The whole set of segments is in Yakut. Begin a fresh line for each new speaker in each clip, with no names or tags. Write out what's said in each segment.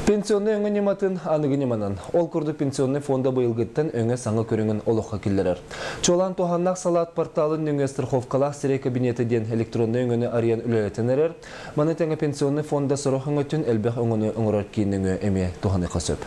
Пенсионнай өҥө ньыматын аныгы ньыманан, ол курдук пенсионнай фонда быйылгыттан өҥө саҥа көрүҥүн олоххо киллэрэр. Чуолаан туһааннаах салаат порталын нөҥүө страховкалаах сирэй кабинета диэн электроннай өҥөнү арыйан үлэлэтэн эрэр. Маны тэҥэ пенсионнай фонда сорох өҥөтүн элбэх өҥөнү оҥорор киин нөҥүө эмиэ туһаныахха сөп.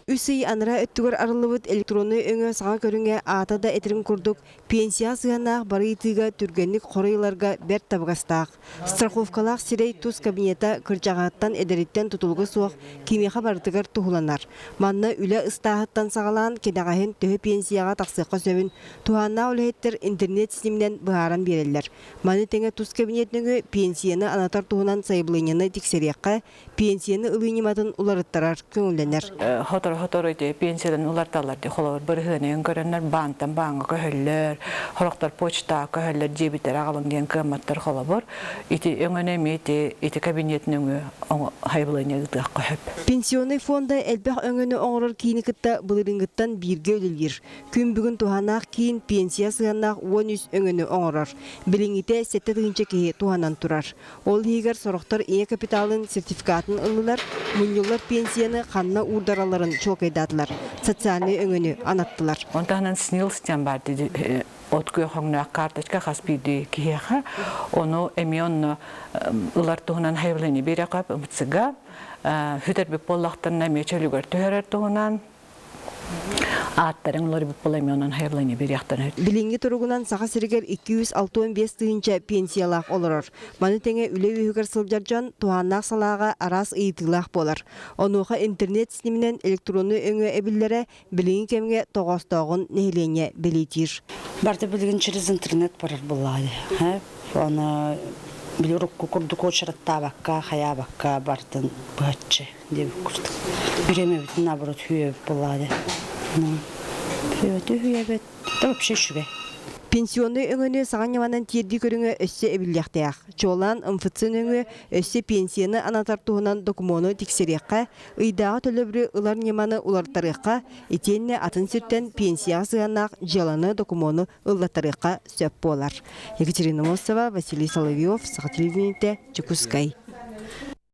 Үс ый анараа өттүгэр арыллыбыт электроннай өҥө саҥа көрүҥэ аата да этэрин курдук, пенсияҕа сыһыаннаах бары ыйытыыга түргэнник хоруй ыларга бэрт табыгастаах. Страховкалаах сирэй тус кабинета кырдьаҕаһыттан эдэриттэн тутулуга суох кимиэхэ барытыгар туһуланар. Манна үлэ ыстааһыттан саҕалаан кэнэҕэһин төһө пенсияҕа тахсыахха сөбүн туһааннаах үлэһиттэр интернет ситиминэн быһааран биэрэллэр. Маны тэҥэ тус кабинет нөҥүө пенсияны анатар туһунан сайабылыанньаны тиксэриэххэ, пенсияны ылыы ньыматын уларыттарар көҥүллэнэр.
Сотору-сотору ити пенсиядан уларталлар дии холобур бырыһыанайын көрөннөр баантан бааҥҥа көһөллөр, сорохтор почтаҕа көһөллөр диэбиттэр аҕалыҥ диэн кыамматтар холобур ити өҥөнү эмиэ ити ити кабинет нөҥүө сайабылыанньа ыытыахха сөп.
Пенсионнай фонда элбэх өҥөнү оҥорор киини кытта былырыыҥҥыттан бииргэ үлэлиир. Күн бүгүн туһанаах киин пенсия сыһыаннаах 13 өҥөнү оҥорор. Билиҥҥитэ 7 тыһыынча киһи туһанан турар. Ол иһигэр сорохтор ийэ капиталын сертификатын ыллылар, мунньуллар пенсияны ханна уурдаралларын чуолкайдаатылар, социальнай өҥөнү анаттылар.
Он таһынан СНИЛС диэн баар от күөх өҥнөөх карточка хас биирдии киһиэхэ ону эмиэ онно ылар туһунан заявление биэриэххэ МЦГ сүтэрбит буоллахтарына эмиэ чөлүгэр түһэрэр туһунан Ааттарын уларыйбыт пламенон хайырланы бириэхтэн
Билиҥҥи туругунан Саха сиригэр 265 тыһыынча пенсиялаах олорор. Маны тэҥэ үлэ үөһүгэр сылдьар дьон туһааннаах салааҕа араас ыйытыылаах буолар. Онуоха интернет ситиминэн электроннай өҥө эбиллэрэ билиҥҥи кэмҥэ тоҕоостооҕун нэһилиэнньэ бэлиэтиир.
Барыта билигин через интернет барар буоллаҕа дии. Аны били урукку курдук уочараттаабакка, хайаабакка бардын быһаччы. диэбит курдук. Бириэмэбитин наоборот үһүөбүт буоллаҕа дии. Үһүөбүт үһүөбүт. Да вообще үчүгэй.
Пенсионнай өҥөнү саҥа ньыманан тиэрдии көрүҥэ өссө эбиллиэхтээх. Чуолаан МФЦ нөҥүө өссө пенсияны анатар туһунан докумуону тиксэриэххэ, ыйдааҕы төлөбүрү ылар ньыманы уларытарыахха, итиэннэ атын сиртэн пенсияҕа сыһыаннаах дьыаланы докумуону ыллаттарыахха сөп буолар. Екатерина Мосова, Василий Соловьев, Саха телевидениетэ, Дьокуускай.